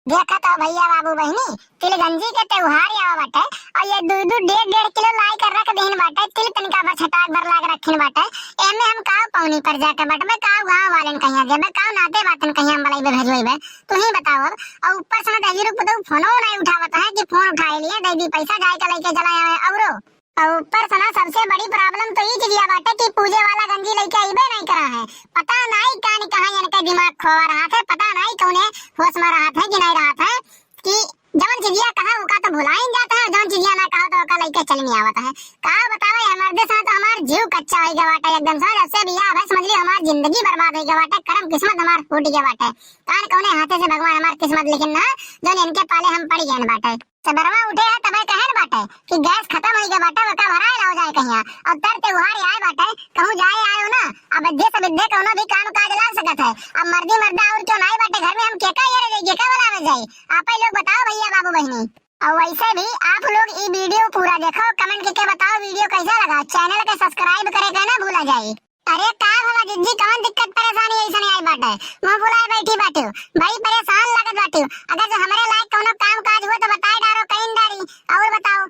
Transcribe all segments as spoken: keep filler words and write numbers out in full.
देखत हो भइया बाबू बहिनी, तिलगंजी के त्योहार आवा बाटे, अउर ये दुइ दुइ डेढ़ डेढ़ किलो लाइ के रख दीन बाटे, तिल तनिका भर छटाक भर लाइ के रखीन बाटे। एमे हम काव पौनी पर जाके बटबे, काव गाँव वालेन कहिया देबे, काव नाते बातेन कहिया हम बलइबे भेजवइबे, तुहीं बताओ अब। अउर ऊपर से ना दहिजरू पतोह फोनो नाहीं उठावत है कि फोन उठाइ लिए, दइ दी पैसा जाए के लइके चला आवे। अउरो अउर ऊपर से ना सबसे बड़ी problem तो ई चीजिया बाटे कि पूजे वाला गंजी लइके अइबे नाहीं करा है। पता नाहीं कान कहाँ इनके दिमाग खोवा रहत है, पता नाहीं कउने होश मा रहत है कि नाहीं रहत है कि जवन चीजिया कहा ओका तो भुलाइन जात है, जवन चीजिया ना कहा तो ओका लइके चलिन आवत है। का बतावे, हमरे देश मा तो हमार जीव कच्चा होइ गवा बाटे एकदम से। जब से बियाह भए समझ लियो हमार जिंदगी बर्बाद होइ गवा बाटे, करम किस्मत हमार फूट गवा बाटे। कान कउने हाथे से भगवान हमार किस्मत लिखिन ना, जवन इनके पाले हम पड़ि गएन बाटे। सबेरवा उठे है तबे कहेन बाटे कि गैस खतम होइ गवा बाटे, ओका भराए लाओ जाए कहिया। अउर तर त्योहार आए बाटे, कहूँ जाए आए हो ना, अब अद्दे सबेद्दे कउनो भी काम काज लाग सकत है। अब मर्दी मर्दा अउर केउ नाहीं बाटे घर में, हम केका येरे जाई, केका बोलावे जाई? आपइ लोग बताओ भइया बाबू बहिनी। अउर वइसे भी आप लोग ई video पूरा देखो, comment कइके बताओ video कइसा लगा। Channel के subscribe करे के ना भूला जाई। अरे का भवा जिज्जी, कवन दिक्कत परेसानी अइसने आइ बाटे? मुँह फुलाए बइठी बाटिउ, बड़ी परेसान लागत बाटिउ। अगर जो हमरे लायक कउनो काम काज हुए तो बताए डारो, कइन डारी। अउर बताओ।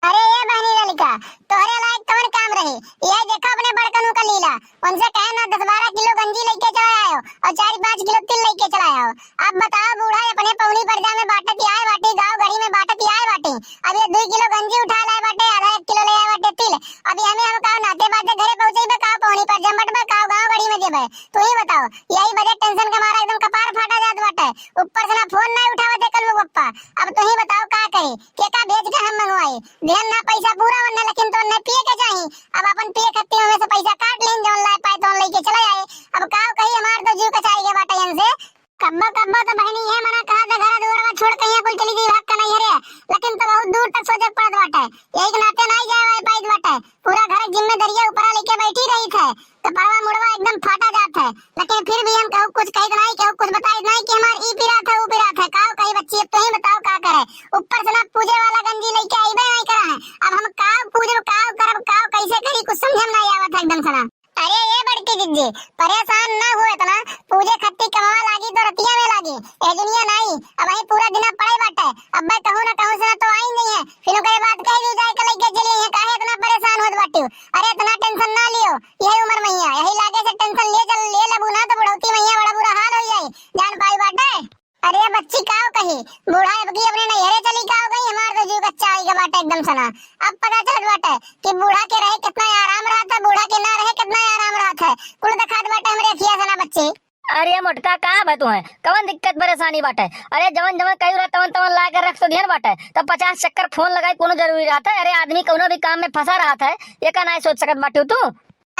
अरे ए बहिनी ललिका, तोहरे लायक कवन काम रही? यह देखो अपने बड़कनू का लीला। उनसे कहे ना दस बारह किलो गंजी लइके चला आयो अउर चार पाँच किलो तिल लइके चला आयो। अब बताओ बूढ़ा अपने पौनी परजा में बाटत आए बाटी, गाँव गढ़ी में बाटत आए बाटी। अब ये दुइ किलो गंजी उठाए लाए बाटे, आधा एक किलो ले आए बाटे तिल। अब ये हमें हम काव नाते बाते घरे पहुँचइबे, काव पौनी परजा में बटबे, काव गाँव गढ़ी में देबे? तुहीं बताओ, यही बदे tension के मारा एकदम कपार फाटा जात बाटे। ऊपर से ना फोन नाहीं उठावत है कलुआ बप्पा। अब तुहीं बताओ का करी, केका भेज के हम मंगवाई? दिहन ना पैसा पूरा वन्ने, लेकिन तो वन्ने पिए के चाही। अब अपन पिए खत्ती में से पैसा काट लेन, जवन लाए पाए तवन लइके चला आए। अब काव कही, हमार तो जीव कचाई गवा बाटे इनसे। कब्बो कब्बो तो बहिनी ये मना कहा था, घर दुआरवा छोड़ के यहाँ कुल चली गई भाग के नैहरे, लेकिन तो बहुत दूर तक सोचे के पड़त बाटे। यही के नाते नाहीं जाए वाए पाइत बाटे। पूरा घर के जिम्मेदारिया ऊपरा लेके बैठी रही थे, तो परवा मुड़वा एकदम फाटा जात है। लेकिन फिर भी हम कहू कुछ कहित नाहीं, कहू कुछ बताइत नाहीं कि हमार ई पिरात है, ऊ पिरात है। काव कही बच्ची, अब तुहीं बताओ का करे। ऊपर से ना पूजे वाला गंजी लइके अइबे नाहीं करा है। अब हम काव पूजब, काव करब, काव कइसे करी, कुछ समझे में नाहीं आवत है एकदम से ना। अरे ए बड़की जिज्जी, परेसान ना हो एतना, पूजे खत्ती कमवा लागी तो रतिया में लागी, ए दुनिया नाहीं। अबहीं पूरा दिना पड़े बाटे, अब्बे कहूँ ना कहूँ से ना तो आइन जइहैं, फिर ओकरे बाद कह दी जाए के लइके चली अइहैं, काहे एतना परेसान होत बाटिउ? अरे एतना tension ना लियो, यही उमर में हियाँ, यही लागे से tension ले चल, ले लेबू ना तो बुढ़ौती में हियाँ बड़ा बुरा हाल होइ जाई, जान पाई बाटे। अरे बच्ची काव कही, बूढ़ा अबकी अपने नैहरे चली काव गई, हमार तो जीव कच्चा होइ गवा बाटे एकदम से ना। अब पता चलत बाटे कि बूढ़ा के रहे केतना आराम रहत है, बूढ़ा के ना रहे केतना आराम रहत है। कुल देखात बाटे हमरे अखिया से ना बच्ची। अरे मोटका, का बा तुहैं? कवन दिक्कत परेसानी बाटे? अरे जवन जवन कही रहा तवन तवन लाइ के रख तो दिहन बाटे। तब पचास चक्कर फोन लगाई कउनो जरूरी रहत है? अरे आदमी कउनो भी काम में फँसा रहत है, एका नाहीं सोच सकत बाटिउ तू?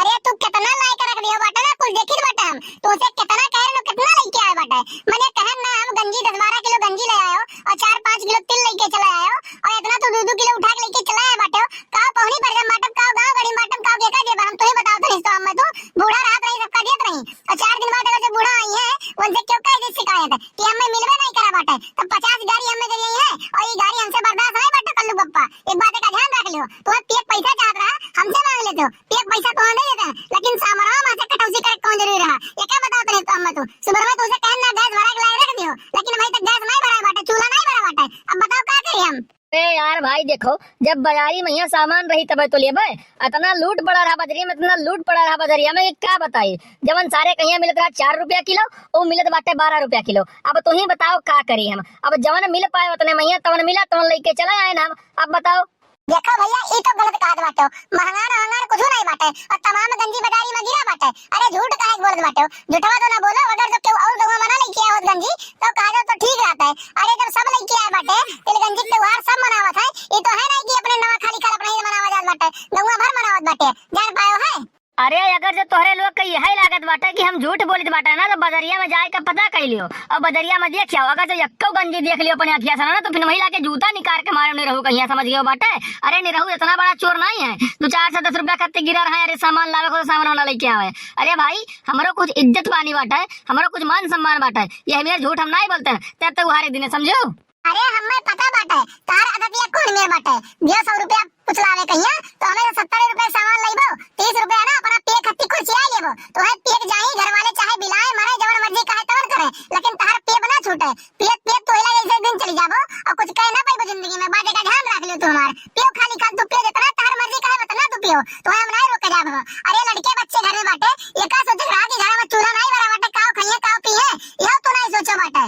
अरे तू केतना लाइ के रख दियो बाटे ना, कुल देखित बाटे हम। तोसे केतना कहे रहन, केतना लइके आए बाटे। मने कहन ना हम गंजी दस बारह किलो गंजी ले आयो अउर चार पाँच किलो तिल लइके चला आयो अउर एतना तू दुइ दुइ किलो उठा के लइके चला आए बाटे। काव पौनी परजा में बाटब, काव गाँव गढ़ी में बाटब, काव केका देबा हम? तुहीं बताओ तो रिश्ता में तू बूढ़ा रहत रही, सबका देत रही। अउर चार दिन बाद अगर जो बूढ़ा अइहैं, उनसे केउ कह दी शिकायत कि हमें मिलबे नाहीं करा बाटे, तो पचास गारी हमें दे अइहैं अउर ई गारी हमसे बर्दाश्त नाहीं बाटे कल्लू बप्पा। एक बात का ध्यान रख लियो, तोहैं पिए के पैसा चाहत रहा, हमसे माँग लेते हो, पिए के पैसा तोहैं दे देते हैं, लेकिन सामरवा में से कटौसी करे कौन जरूरी रहा? ये का बताओ तनी तो हमें तू? सुबह में तुझे कहन ना गैस भरा के लाए रख दियो, लेकिन अभी तक गैस नाहीं भरा बाटे, चूल्हा नाहीं भरा बाटे। अब बताओ का करी हम? अरे यार भाई देखो, जब बाजारी में हियाँ सामान रही तबे तो लेबे। इतना लूट पड़ा रहा बजरिया में, इतना लूट पड़ा रहा बजरिया में कि का बताई। जवन सारे कहिया मिलत रहा चार रुपया किलो, वो मिलत बाटे बारह रुपया किलो। अब तुहीं बताओ का करी हम? अब जवन मिल पाए उतने में हियाँ तवन मिला, तवन लइके चला आएन हम। अब बताओ। देखो भइया, ई तो गलत कहत बाटो। महंगान वहंगान कुछू नाहीं बाटे। अउर तमाम गंजी बाजारी में गिरा बाटे। अरे झूठ काहे के बोलत बाटो? झूठवा तो ना बोलो। अगर जो केहू अउर गौवा मना लइके आवत गंजी, तो कहा जाओ तो ठीक रहत है। अरे जब सब लइके आए बाटे, तिलगंजी के त्योहार सब मनावत है। ई तो है नाहीं कि अपने नवा खाली खाल अपने ही मनावा जात बाटे, गौवा भर मनावत बाटे। जान पायो है? अरे अगर जो तोहरे लोग के यही लागत बाटे कि हम झूठ बोलित बाटे ना, तो बजरिया में जाए के पता कइ लियो अउर बजरिया में देख आओ। अगर जो यक्को गंजी देख लियो अपने अखिया से ना, तो फिर वही लाके जूता निकाल के मारे निरहू कहिया, समझ गयो बाटे? अरे निरहू इतना बड़ा चोर नाहीं है, दो चार सौ दस रुपया खातिर गिरा रहा है। अरे सामान लावे को तो सामान वाला लइके आवे। अरे भाई, हमरो कुछ इज्जत पानी बाटे, हमरो कुछ मान सम्मान बाटे। ये मेर झूठ हम नाहीं बोलते हैं, तब तो उहारे दिने समझो। अरे हमें पता बाटे, तार आदतिया कौन मेर बाटे। दियो सौ रुपया कुछ लावे कहिया, तो हमें सत्तर रुपया सामान लइबो, तीस रुपया ना अपना पिए खत्ती कुल चिया लेबो। तोहे पिए के जाई, घर वाले चाहे बिलाए, मरे, जवन मर्जी कहे तवन करे, लेकिन तहार पिए ना छूटे। पियत पियत तू हिला जैसे दिन चली जाबो और कुछ कहे ना पाइबो जिंदगी में। बात एका ध्यान रख लियो तू हमार। पियो खाली खाल तू पियो, जितना तहार मर्जी कहे उतना तू पियो, तोहे हम नहीं रोके जाबो। अरे लड़के बच्चे घर में बाटे, एका सोचे रहा कि घर में चूल्हा नहीं बरा बाटे, काव खाइए काव पिए, यह तू नहीं सोचो बाटे।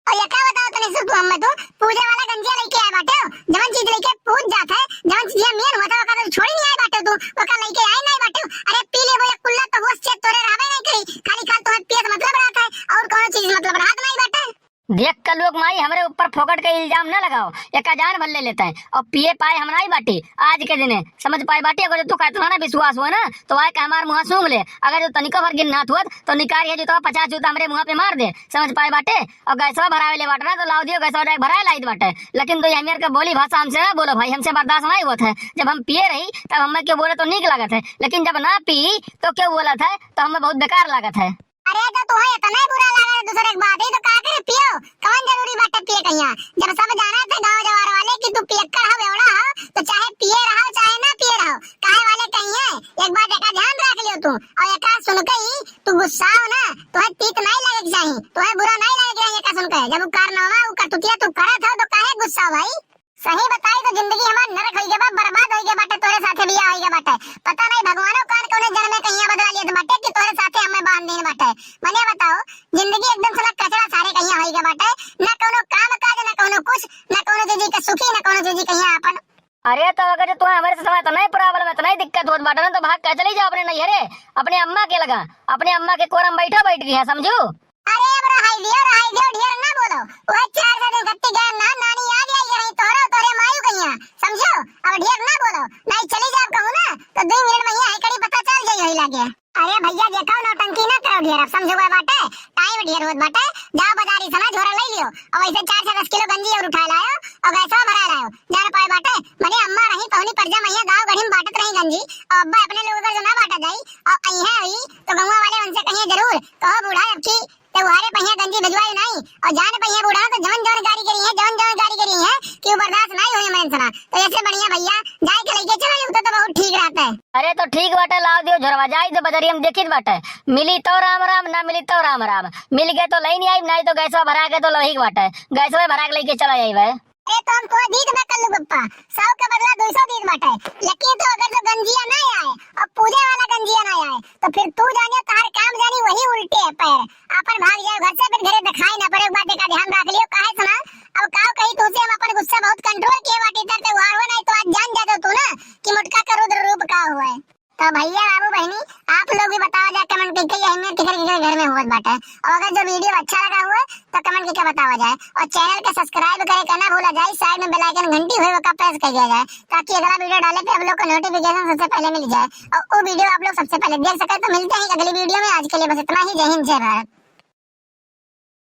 और ये का बताओ तने से तू हमें तू पूजे वाला गंजिया लेके आए बाटे हो, जवन चीज लेके पूज जात है, जवन चीज मेन होता है, ओका तो छोड़ी नहीं आए बाटे तू, ओका लेके आए नहीं बाटे हो। अरे पी लेबो एक कुल्ला तो होश चेत तोरे रहबे नहीं करी, खाली खाल तोहे पिए से मतलब रहत है और कोनो चीज मतलब रहत नहीं बाटे। देख के लोग माई हमरे ऊपर फोकट के इल्जाम न लगाओ, एका जान भर ले लेते हैं और पिए पाए हम नहीं बाटी आज के दिने। समझ पाए बाटी, अगर जो तू कहत ना विश्वास हुआ ना तो आए के हमार मुँह सूंघ ले। अगर जो तनिको भर गिन्नात हुआ तो निकाल ये जूता पचास जूता हमरे मुँह पे मार दे। समझ पाए बाटे, और गैसवा भरावे ले बाटे ना तो लाव दियो, गैसवा जाके भराए लाइत बाटे। लेकिन तो ये हमियर के बोली भाषा हमसे ना बोलो भाई, हमसे बर्दाश्त नहीं होत है। जब हम पिए रही तब हमें क्यों बोले तो नीक लागत है, लेकिन जब ना पी तो क्यों बोलत है तो हमें बहुत बेकार लागत है। अरे तो तुम्हें इतना ही बुरा लगा है दूसरे की बात ही तो का करे पियो, कौन जरूरी बाटे पिए कहिया। जब सब जाना थे गाँव जवार वाले कि तू पियक्कड़ हो बेवड़ा हो, तो चाहे पिए रहो चाहे ना पिए रहो, काहे वाले कहीं है। एक बात एका ध्यान रख लियो तू, और एका सुन के ही तू गुस्सा हो ना, तुम्हें तीत नहीं लगे के चाही, तुम्हें बुरा नहीं लगे के चाही एका सुन के। जब वो कारनामा वो करतुतिया तू करत हो तो काहे गुस्सा हो भाई? सही बताई तो जिंदगी हमार नरक होई गया बा, बर्बाद होई गया बाटे, तोरे साथे बियाह होई गया बाटे। पता नहीं भगवानो कान कौने जन्म में कहिया बदला लेत बाटे कि तोरे साथे हमें बांध दीन बाटे। मने बताओ, जिंदगी एकदम साला कचरा सारे कहिया होई गया बाटे, ना कौनो काम काज, ना कौनो कुछ, ना कौनो चीज के सुखी, ना कौनो चीज कहिया अपन। अरे तो अगर जो तुम्हें हमारे साथ इतना ही प्रॉब्लम, इतना ही दिक्कत होत बाटे ना, तो भाग के चली जाओ अपने नैहरे, अपने अम्मा के लगा, अपने अम्मा के कोरम बैठो बैठ गई है, समझू? अरे अब रहाई दियो, रहाई दियो, ढेर ना बोलो। वह चार सौ दिन कत्ती गए ना, नानी आ गई है, तोहरो, तोहरे मायू कहिया, समझो? अब ढेर ना बोलो, नहीं चली जाब कहूँ ना, तो दो मिनट में यहाँ है कड़ी पता चल जाई होई लागे। अरे भैया देखो, नौटंकी ना करो ढेर, अब समझो गए बाटे, टाइम ढेर होत बाटे, जाओ बाजारी से ना झोरा ले लियो, और वैसे चार से दस किलो गंजी और उठा लायो, और गैसवा भरा लायो, जान पाए बाटे, मने अम्मा रही पहुनी परजा मैया गाँव गढ़ी में बांटत रही गंजी, और अब्बा अपने लोगों का जो ना बांटा जाई, और अइहे हुई, तो गौवा वाले उनसे कहिए जरूर, कहो बूढ़ा अब की त्योहारे पहिया गंजी भिजवाई नहीं, और जान पहिया बूढ़ा तो जवन जवन गाड़ी करी है, जवन जवन गाड़ी करी है कि वो बर्दाश्त नहीं होई हमारे इनसे ना। तो ऐसे बढ़िया भैया जाए के लेके चला जाऊ तो, तो बहुत ठीक रहता है। अरे तो ठीक बाटे, लाव दियो झोरवा, जाई तो बजरिया में देखित बाटे, मिली तो राम राम, ना मिली तो राम राम, मिल गए तो लई नहीं आई, नहीं तो गैसवा भरा के तो लोही के बाटे, गैसवा भरा के लेके चला जाई भाई। अरे तो हम तुम्हें दीद ना कर लू पप्पा, सौ के बदला दो सौ दीद बाटे, लेकिन तो अगर जो गंजिया ना आए और पूजा वाला गंजिया ना आए तो फिर तू जानियो तार काम जानी वही उल्टे है पैर, अपन भाग जाओ घर से, फिर घरे दिखाई ना पड़े। एक बात का ध्यान रख लियो, काहे सुना, अब काव कही तुझसे हम अपन गुस्सा बहुत कंट्रोल किए बाटी, तर त्योहार हो नहीं तो आज जान जाते तू ना कि मोटका का रुद्र रूप का हुआ है। तो भैया बाबू बहनी, आप लोग भी बतावा जाए कमेंट करके ये अहमियत किधर किधर घर में हुआ बाटे। और अगर जो वीडियो अच्छा लगा हुआ तो कमेंट करके बतावा जाए, और चैनल का सब्सक्राइब करे का ना भूला जाए, साइड में बेल आइकन घंटी हुए का प्रेस कर दिया जाए, ताकि अगला वीडियो डाले पे आप लोग को नोटिफिकेशन सबसे पहले मिल जाए और वो वीडियो आप लोग सबसे पहले देख सके। तो मिलते हैं अगली वीडियो में, आज के लिए बस इतना ही। जय हिंद, जय भारत।